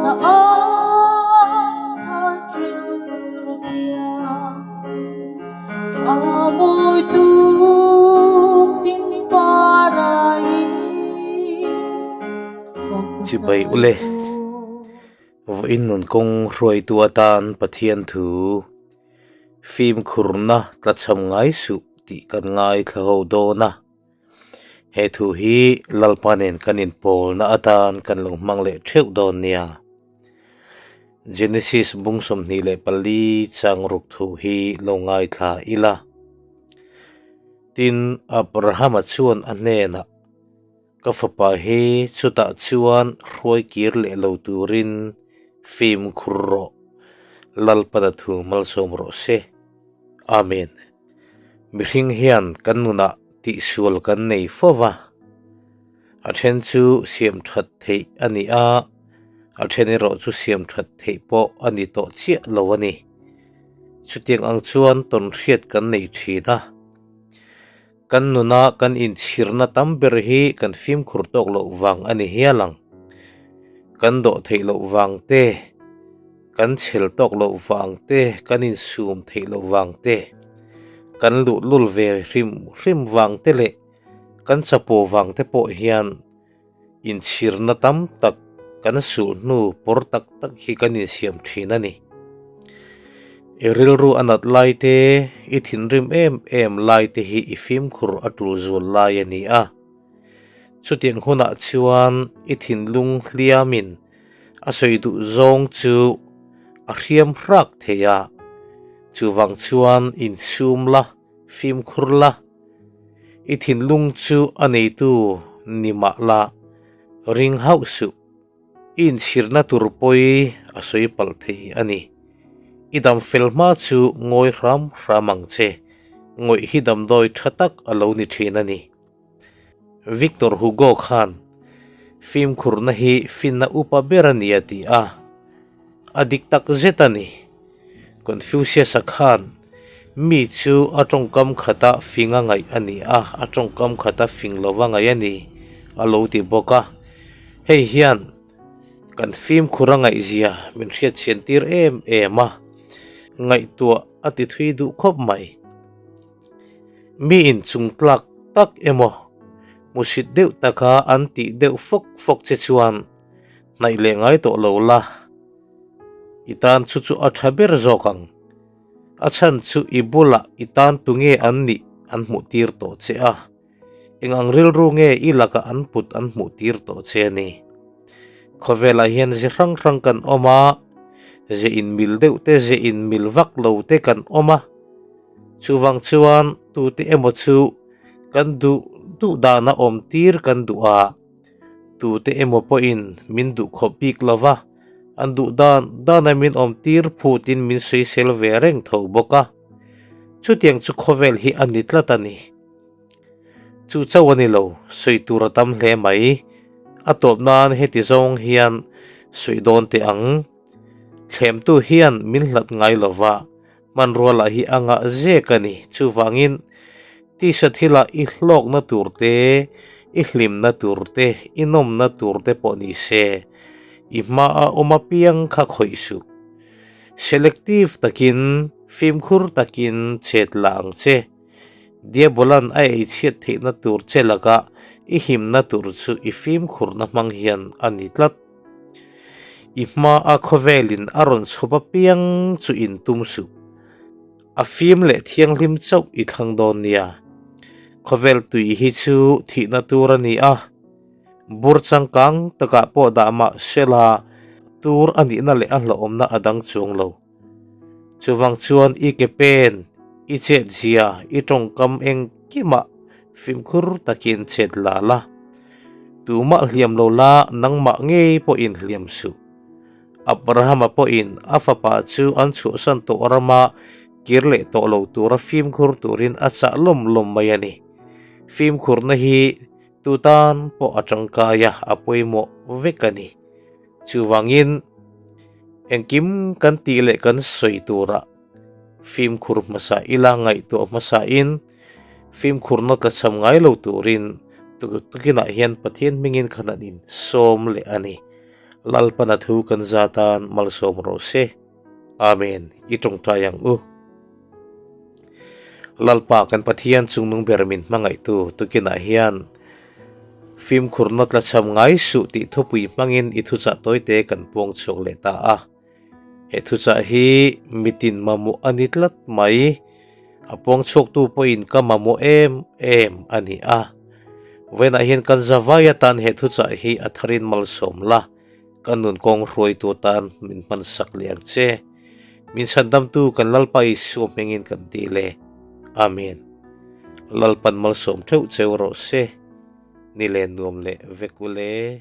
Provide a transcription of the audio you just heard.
Na ai khan rilru thianghlim a mawi tuk tin parai fak Chibai zai ule. aw. Vawiin nun kawng hruaitu atan Pathian thu fimkhurna tlachham ngai suh tih kan ngaithla ho dawn a. He thu hi Lalpa nen kan inpawlna atan kan lo hmang leh theuh dawn nia. Genesis bung 24 chang ruk thu hi lo ngaithla ila. Tin, Abrahama chuan a hnenah, Ka fapa hi chutah chuan hruai kir leh lo turin fimkhur rawh, Lalpana thu malsawm rawh se. Amen. Mihring hian kan nunah tihsual kan nei fo va, a then chu siam that theih a ni a, a then erawh chu siam that theih pawh a ni tawh chiah lo a ni. Chutiang ang chuan tawnhriat kan nei thin a, kan nuna kan inchhirna tam ber hi kan fimkhur tawk loh vang a ni hial ang. Kan dawh theih loh vang te. Kan chhel tawk loh vang te, kan insum theih loh vang te, kan luhlul ve hrim hrim vang te leh kan chapo vang te pawh hian inchhirna tam tak kan sulhnu pawr tak tak hi kan insiam thin a ni. I rilru a nat lai te, i thinrim em em lai te hi i fimkhur a tul zual lai a ni a. Chutiang hunah chuan i thinlung hliamin A sawi duh zawng chu a hriam hrak thei a, chuvang chuan insum la, fimkhur la, i thinlung chu a neitu ni mah la, ring hauh suh, i inchhirna tur pawi a sawi palh thei a ni. I dam fel hma chu ngawi hram hram ang che, ngawih hi damdawi tha tak a lo ni thin a ni. Victor Hugo khan fimkhurna hi finna upa ber a ni a ti a, a dik tak zet a ni. Confucius-a khan mi chu a tawngkam khata fing a ngaih a ni a, a tawngkam khata fing lova ngaih a ni a lo ti bawk a. Hei hian kan fimkhur a ngaihzia min hriatchhian tir em em a, ngaihtuah a ti thui duh khawp mai. Mi inchung tlak tak emaw hmusit deuh taka an tih deuh fawk fawk che chuan hnaih leh ngai tawh lo la, i tan chu chu a tha ber zawk ang. A chhan chu i bulah i tan tunge an nih an hmuh tir tawh che a, eng ang rilru nge i lakah an put an hmuh tir tawh che a ni. Khawvelah hian ze hrang hrang kan awm a, ze inmil deuh te ze inmil vak lo te kan awm a. Chuvang chuan tute emaw chu kan duh duh dana awm tir kan duh a, tute emaw pawhin min duh khawp bik lo va, an duh dan dana min awm tir phutin min sawisel ve reng tho bawk a. Chutiang chu khawvel hi a ni tlat a ni. Chu chauh a ni lo, sawi tur a tam hle mai. A tawp nan heti zawng hian sawi dawn teh ang. Thlemtu hian min hlat ngai lo va, Hmanrua lah hi a ngah zek a ni. Chuvangin, tisa thilah i hlawkna tur te, i hlimna tur te, i nawmna tur te pawh ni se, i hmaa awm apiang kha khawih suh. Selective takin, fimkhur takin chet la ang che. Diabolan a ei chhiat theihna tur che lakah i himna tur chu i fimkhurna hmang hian a ni tlat. I hmaa khawvelin a rawn chhawp apiang chu intum suh. A fim leh thianghlim chauh i thlang dawn nia. Khawvel tui hi chu thihna tur a ni a, bur changkang takah pawh dah mah sela tur a nihna leh a hlauhawmna a dang chuang lo. Chuvang chuan i ke pen, i chetzia, i tawngkam engkimah fimkhur takin chet la la. Tumah hliam lo la, nangmah ngei pawhin hliam suh. Abrahama pawhin a fapa chu an chhuahsan tawh rama kir leh tawh lo tura fimkhur turin a chah lawm lawm mai a ni. Fimkhurna hi tu tan pawh a tangkai a, a pawimawh vek a ni. Chuvangin engkim kan tih leh kan sawi turah fimkhur hmasa ila ngaihtuah hmasain fimkhurna tlachham ngai lo turin tukinah hian Pathian hmingin khan an insawm leh a ni. Lalpan a thu kan za tan malsawm rawh se. Amen. I tawngtai ang u. Lalpa kan Pathian chungnung ber min hmangaihtu tukinah hian fimkhurna tlachham ngai suh tih thupui hmangin i thuchah tawite kan puang chhuak leh ta a. He thuchah hi mitin mamawh a ni tlat mai. A puang chhuaktu pawhin ka mamawh em em a ni a. Vawiinah hian kan zavai atan he thuchah hi a tharin malsawm la. Ka nun kawng hruaitu atan min hmansak leh ang che. Min chhandamtu kan Lalpa Isua hmingin kan ti le. Amen. Lalpan malsawm theuh cheu rawh se. Ni le nuam leh vek u le.